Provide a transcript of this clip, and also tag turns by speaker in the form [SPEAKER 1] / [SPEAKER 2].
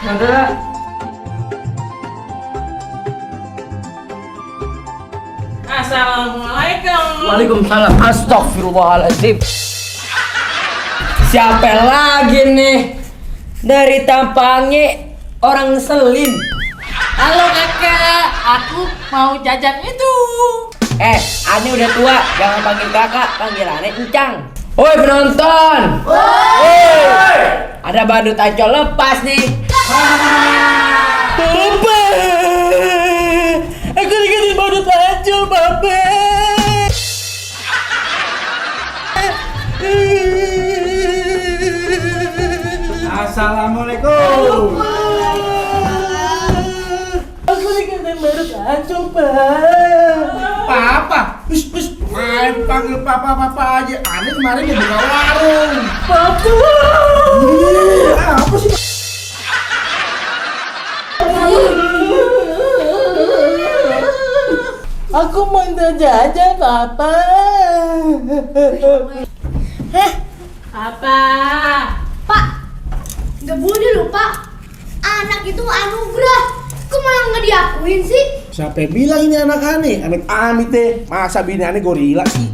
[SPEAKER 1] Ada.
[SPEAKER 2] Assalamualaikum.
[SPEAKER 1] Waalaikumsalam. Astagfirullahaladzim. Siapa lagi nih? Dari tampangnya orang ngeselin.
[SPEAKER 2] Halo kakak, aku mau jajan itu.
[SPEAKER 1] Ane udah tua, jangan panggil kakak, panggil Ane Encang. Woi penonton. Woi. Ada badut ancol lepas nih. Papa. Aku diketin badut ancol, Papa.
[SPEAKER 3] Assalamualaikum.
[SPEAKER 1] Aku diketin badut ancol, Pak.
[SPEAKER 3] Papa, main panggil papa aja. Aneh kemarin mau buka warung.
[SPEAKER 1] Papa.
[SPEAKER 3] Apa sih?
[SPEAKER 1] Aku mau jajan, Papa.
[SPEAKER 2] Apa?
[SPEAKER 4] Pak, nggak boleh loh Pak. Anak itu anugerah. Kok malah nggak diakuin sih?
[SPEAKER 3] Siapa yang bilang ini anak aneh? Amit-amit deh. Masa bini aneh gorila sih?